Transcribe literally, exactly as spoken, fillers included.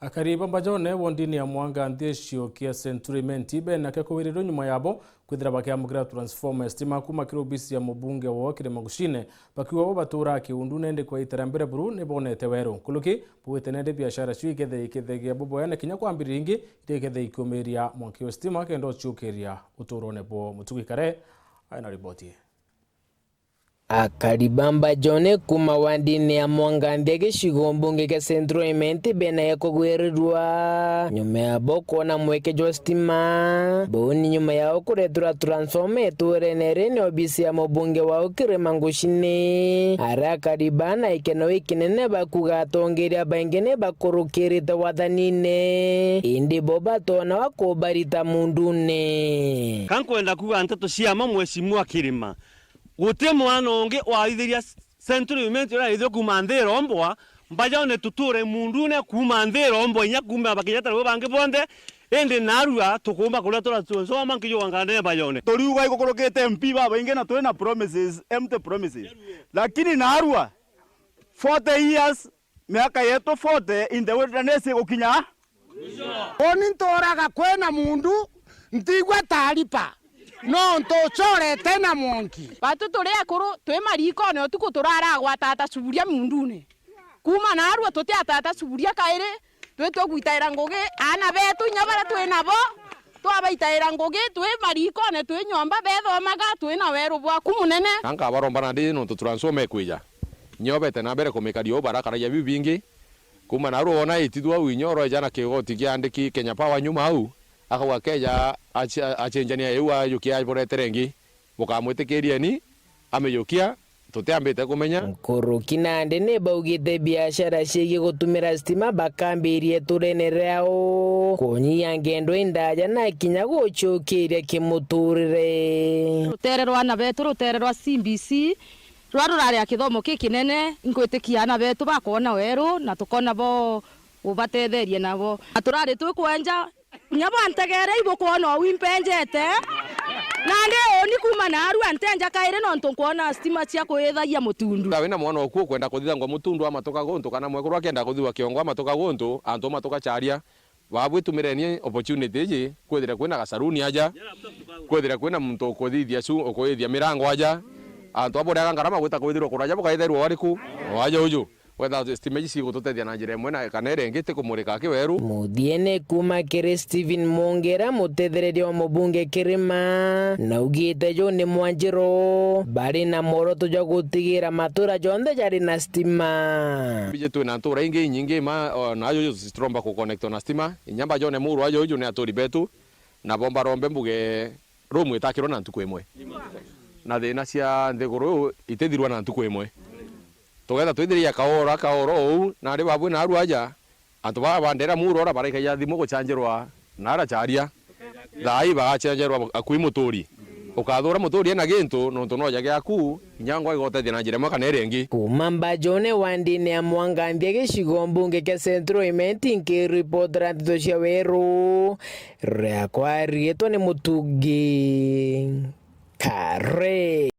Akari ba Mbajone wondini ya Mwanga nthi gicigo kia Century Imenti bena kia kuwirirua nyuma yabo kwithira bakiamukira transformer ya stima kuma kiri obisi ya mubunge wao Kirima Ngucine, bakiuga bo baturaa kiundune indi kwa itara mbere buru ni bonete weru. Nkuruki bugite nende biashara cio ikethe ikethagia buboya na kinya kwambiriria ingi iria ikethe ikiumiria mwanki wa stima kenda uciukiria uturone bwo. Mutugi Kare aina riboti. Akari ba Mbajone kuma wandini ya Mwanganthia gicigo mbunge kia Central Imenti bena ya kugwirirua nyuma ya bo kwona mweke jwa stima. Bau ni nyuma yao kureterwa transformer iturene iri ni obisi ya mubunge wao Kirima Ngucine. Aria akari baa na ikeno ikinene bakuga atongeria baingi ni bakurukirite wathanine, indi bo batonawa kubarita mundune. Ka nkwenda kuuga nteto cia mma, Mheshimiwa Kirima. Guti mwana ungi waithiria Central Imenti uria aithirio kuuma nthi irombwa, Mbajone tuture mundune kuuma nthi irombwa, inya kuuma bakinyatara bo bangi bonthe, indi narua tukuumba kuria turatua nsoma nkijuga ngandene Mbajone. Turiuga igukurukite M P babaingi na turi na promises, empty promises. Lakini narua, forty years, miaka yetu forty in the wilderness igukinya. Uni nturaga kwina mundu, ntigua taarifa, nontu ucorete na mwanki. Batu turi akuru, twi marikone, utuku turaragwa atata suburia mundune. Kuuma narua tutiatata suburia kairi, twi tugwitaira ngugi, aana betu inya baria twi nabo, twabaitaira ngugi, twi marikone, twi nyomba bethomaga, twi na weru bwaku munene. Na nkabaromba nandi nontu transformer ikwija. Nyo bete na mbere kumikaria uu barakaragia biu bingi. Kuuma narua wona itithua au, inya uroeja na kigoti kia andiki Kenya Power nyuma au, akauga keja aci-, acenjania iu ajukia aburetere ingi, bukamwitikirieni, amijukia, tutiambite kumenya. Nkuruki nandi ni baugite biashara ciigie gutumira stima bakambirie iturene riao, kunyia ngendo indaja na kinya gucukiria kimuturire. Rutere rwa aana betu, rutere rwa C B C, rwa rurari a kithomo kikinene, ingwitikia aana betu bakoona weru na tukoona bo ubatetherie nabo. Na turari twikwenja, kinya bwantegere ibukwona uu impenjete. Nandi uni kuuma narua ntenja kairi nontu nkwona stima cia kwithagia mutundu. Wina mwana oku ukwenda kuthithangwa mutundu amatuka guntu, kana mwekuru akenda kuthiwa kiongo amatuka guntu, antu matuka charia. Babu itumireni opportunity iji, kwithire kwina gasaruni aja, kwithire kwina muntu ukuthithia cu-, ukuithia mirango aja. Antu abo uriaga ngarama gwita kwithirwa kuraja bukaithairwa wariku? O aja uju. Wetha stima iji cigututethia na njira imwe na kana iria ingi ti kumurika kiweru. Muthiene kuuma kiri Stephen Mungera, mutethereria wa mubunge Kirima, naugite juu ni mwanjiro bari na mworoto jwa gutigira matura jonthe jari na stima. Bije twina ntura ingi inyingi ma, o, na ajo tutiromba ku connectwa na stima. Inya Mbajone muru ajo uju ni aturi betu, nabo mbarombe mbuge room itakirwa na ntuku imwe. Na thina cia nthiguru itithirwa na ntuku imwe. Tugetha twithiria kaora, kaora uu, nari babu narua aja, antu baa bandera muru ora baraikagia thimu gucanjirwa nara charia. Thaa ii bagacenjerwa akui muturi. Ukathura muturi ena gintu, nontu noja giaku, inya ngwa igotethia na njira imwe kana iria ingi. Kuuma Mbajone wandini ya Mwanganthia gicigo mbunge kia Central Imenti, nkiripotera nteto cia weru, riakwa riitwa ni Mutugi Kare.